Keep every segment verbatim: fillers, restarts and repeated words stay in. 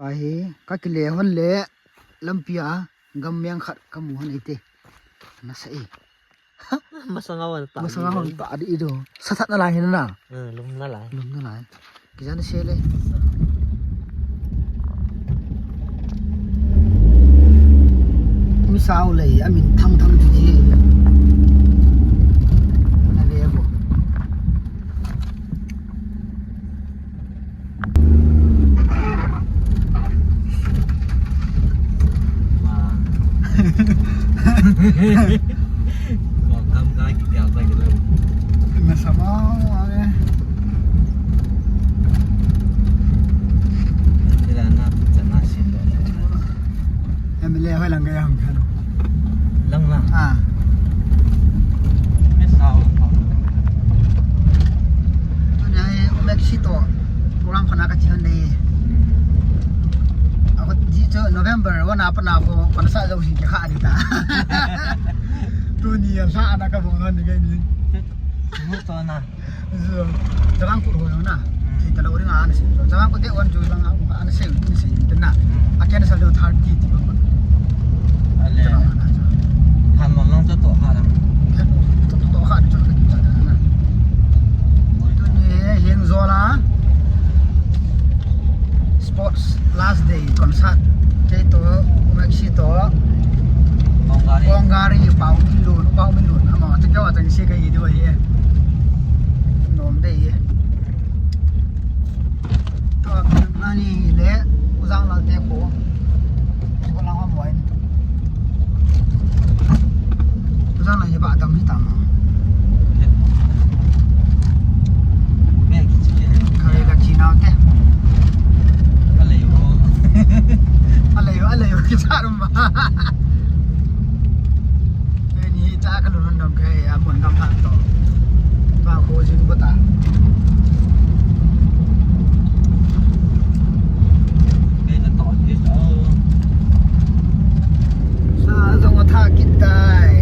Ahi, kakile hon le lampi a gam meng khat kamu hon eite. Nasa e. Masanga hon ta. Masanga hon ta di ido. Sa that nalai hin na. Eh, lum nalai. Lum nalai. Kijan se le. Mi sao le, amin thang thang ti ji. Na ve bo. Kong kam ka ki tel ta ki lo. Na sa ma wa ne. Kila na chana sin lo. M L A hoi lang ka yang kan. Lang na. Ah. Miss out. Tunia hi Omaxi to program khat na kache hon dei. Ako ji chu November one a pat na ko concert jouse kikha di ta. Tunia sa na kabol hon dei ni. Mu to na. Chavang Kut ho jong na. Hmm. Thei talou ding a ana sei. Chavang Kut te on chu jong a ana sei, ana sei tin na. Hmm. A cancel ding thirty ti ko. Ale. Chavang ana chu. Thanlon lang chu toh kha ding. Toh, toh, toh kha ding chu ka cha na. Tuni Heng Zol a. Sports last day concert. Kei to, Omaxi to. Kong gari. Kong gari, Pau Min Lun, Pau Min Lun. Ama, tu kya wa tang si ka i do ye. Nom de ye. To, ani le, U Jang Lal te ko. Ko lang ham wai. U Jang Lal hi ba tam hi tam. Kare ka chi nau te. A lei o. A lei o, a lei o, ki cha rum ba. Ni cha ka lun dam kai, a mun dam han to. Ba ko jing ko ta. Sa jong a tha kit tai.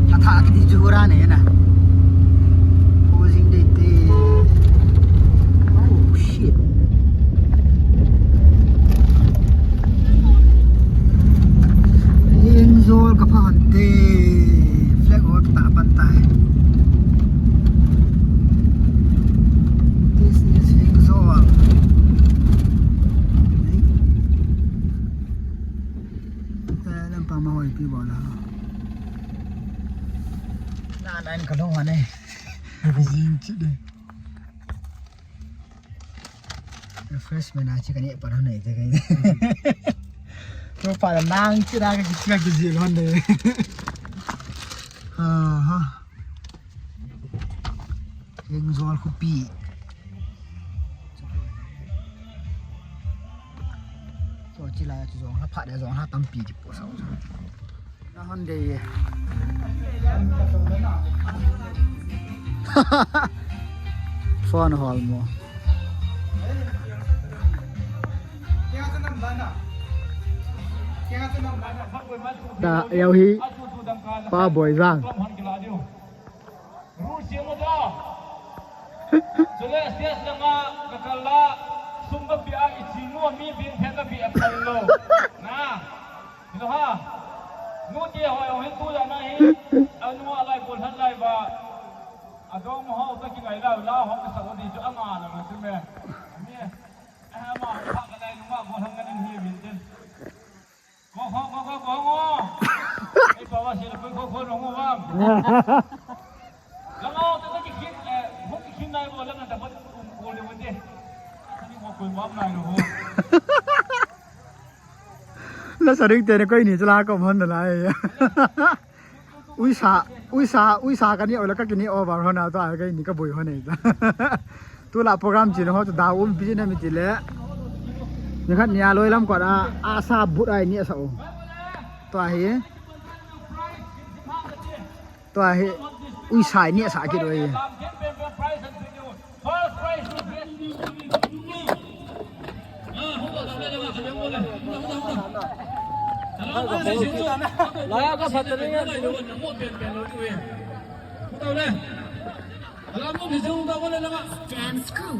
Tha tha kit chu ra ne na. Posing dei te. Oh shit. Heng Zol ka pha hon te. Flag ho ta pan tai. This is Heng Zol. Lam pa ma hoi pi bol ha. Na, na in ka long ha ne. Jing chi de. Refreshment a chi ka ne pa ne te kai. Ko pa nang chi da ka ki ka ki ji lon de. Aha. Heng Zol khopi. Chu chi lai chu jong ha pha de jong ha tampi ki po sao. Na hon de ye. Phone hol mo. Da yau hi Pa Boijang. Ru siam u da. Chule stage langa ka kal la, sum ka pia, i chi nu a mi bing phet ka pi a phal lo. Na. Hilo ha. Nu ti hoi hoi tu ya na hi. A nu a lai bol han lai ba. A dong ho ta ki ngai la, la ho ka sa di chu ama la ma chu me. Mi. A ma pha ka lai nu ma bol han ka nin hi min tin. Ko, ko, ko, ko, ko, ko. Ei, pa, wa, si, ko, ko, ko, no, ko, wa. Langa, te, te, ki, ki, eh, ho, ki, ki, nai, bo, langa, ta, bo, um, ko, le, wo, te. Ani, ko, ko, wa, nai, no, ho. La, sa, ring, te, ne, ko, ni, chala, ko, mon, na, lai. Uisa, uisa, uisa ka ni o la ka kini o bar hona to a ka ni ka boi hone. Tu la program chin ho to da um bi na mi ti le. Ni khat ni a loi lam ko da a sa but ai ni a sa o. To a hi. To a hi. Uisa ni a sa ki loi. First prize to get Laya ka phatna ring e. Dance crew.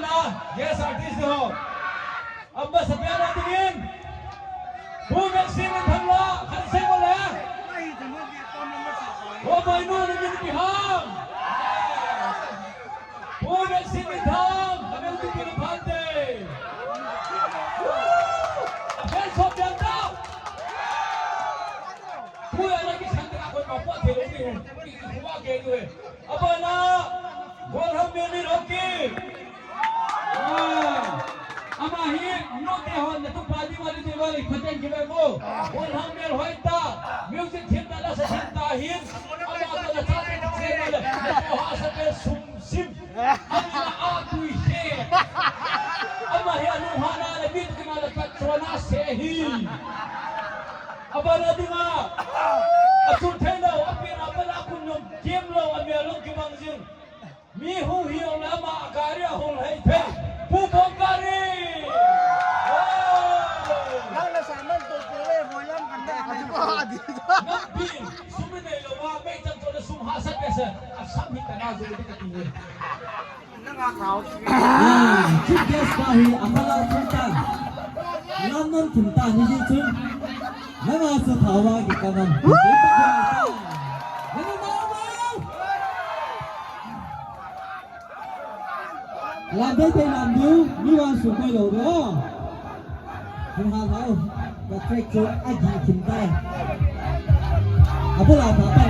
Abana, guest artist ho. Amba sapia na tingin. Pu Maxine Thangla, khan se mo le. Ho mai nu ni min pi ham. Pu Maxine Thang, kami tu pi phante. Apen so pian ta. Pu ya na ki khan ta ko ma pu te lo ni. Ki ki pu wa ke ni. Abana, Golhang Mel Rocky. Ah, ama hi, note hon, natupa di ma di di ma di, phaten kibe mo. Golhang Mel hoita, music themna lasa themna hin, ama toh nachate themna le, natoh hahsatna sum sim. Ama a tui se. Ama hi alunghana le, mi kina le, phatchomna se hi. Abana dinga, achun theilou, apina bana kun jong kimlou, amel jong kibang jing. Mi hung hi jong le ama a gari a hung lhai thei. Pu Bongkari! Oh! Nang le Simon to pele voilam kan da. Nang bin, sum i neilou a, meichang to le sum hahsa behseh, asam hi tana jong ding kati e. Ah, chief guest pa hi, akhala thum tan. Lam non thum tan, ni jin chun. Nanga chu thawa ki kaman. Nanga mau mau. Lam dei te lam diu, mi wan su koi lo de o. Hung ha hau, ka track chu a gi kim tai. A bula pa pa.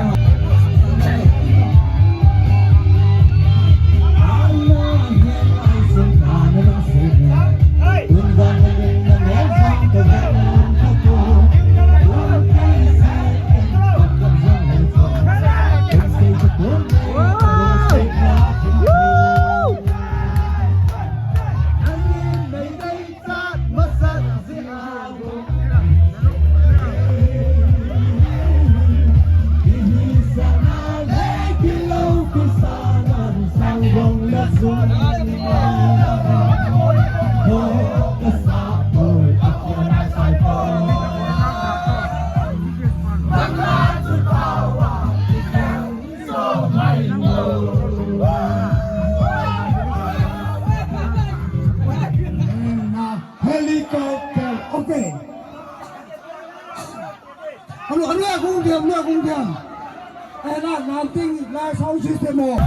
Helicopter, okay. Anu, anu, aku diam, anu, aku diam. Eh, Nanting live sound system ho.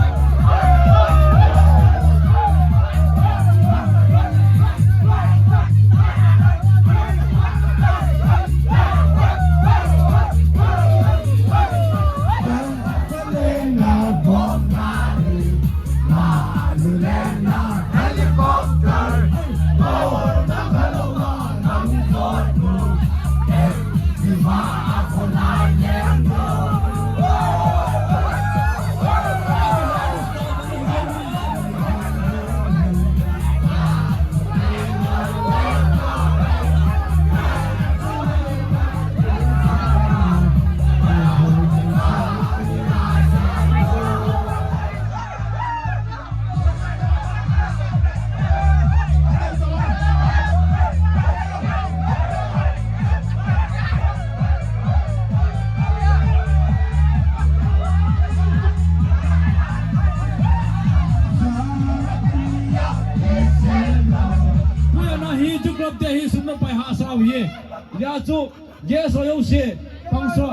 Puya na hi chu club te hi sum na pai ha sao hi. Ya chu, yes, o yo se. Pang so.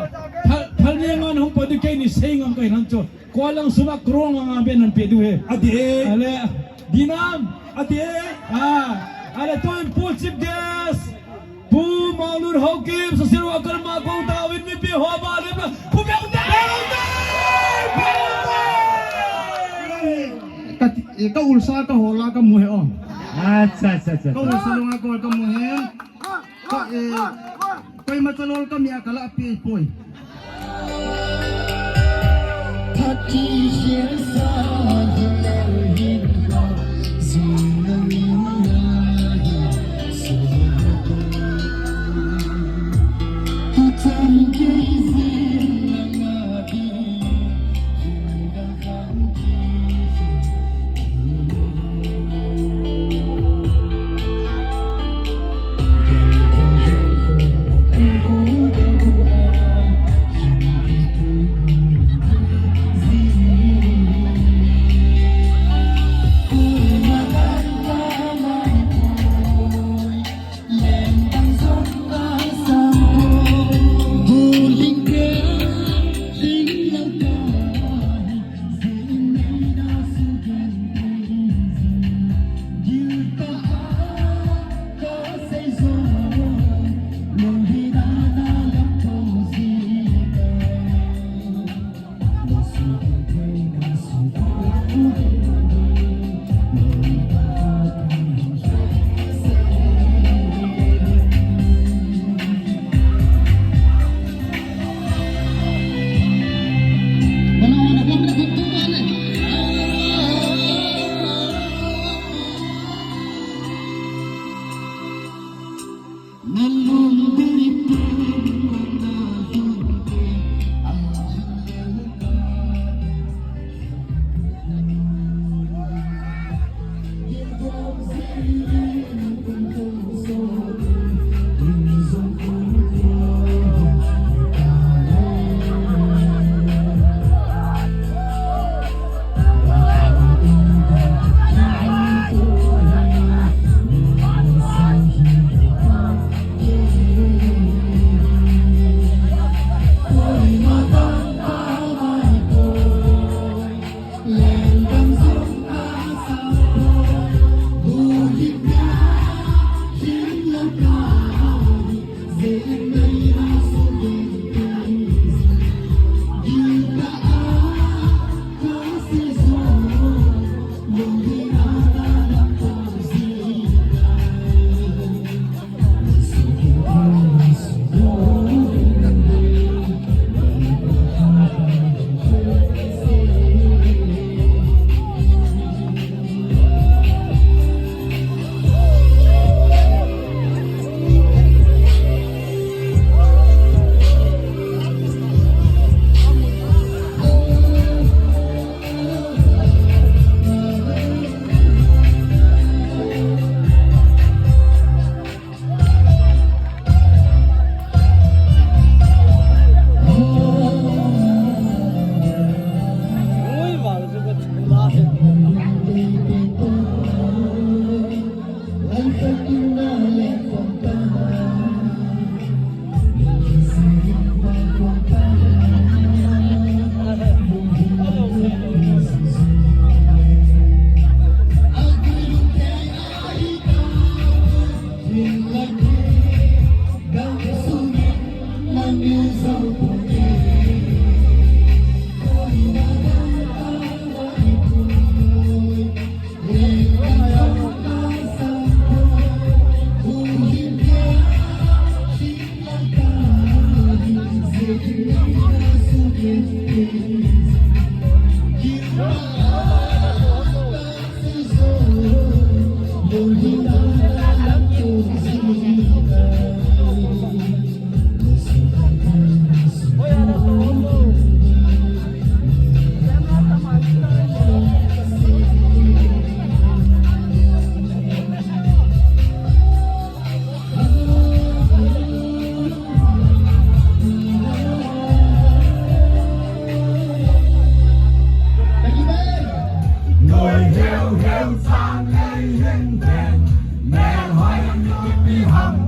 Thal, thal ni ngan hong pa du kei ni sei ngam kai nan chu. Ko lang suma krong nga ben nan pe du he. Adi e. Ale. Dinam. Adi e. Ah. Ale tu in pu chief guest. Pu Maulur Haokip, social worker ma ko ta win mi pi ho ba le. Pu Maulur. Ka, ka ulsa ka hola ka mu he o. Acha, acha, acha. Ka ulsa lunga ko ka mu he. Ka, eh, koima chalol ka mi a ka la pi poi. Noi heu heu sang lei hin pen, mel hoi ni pi ham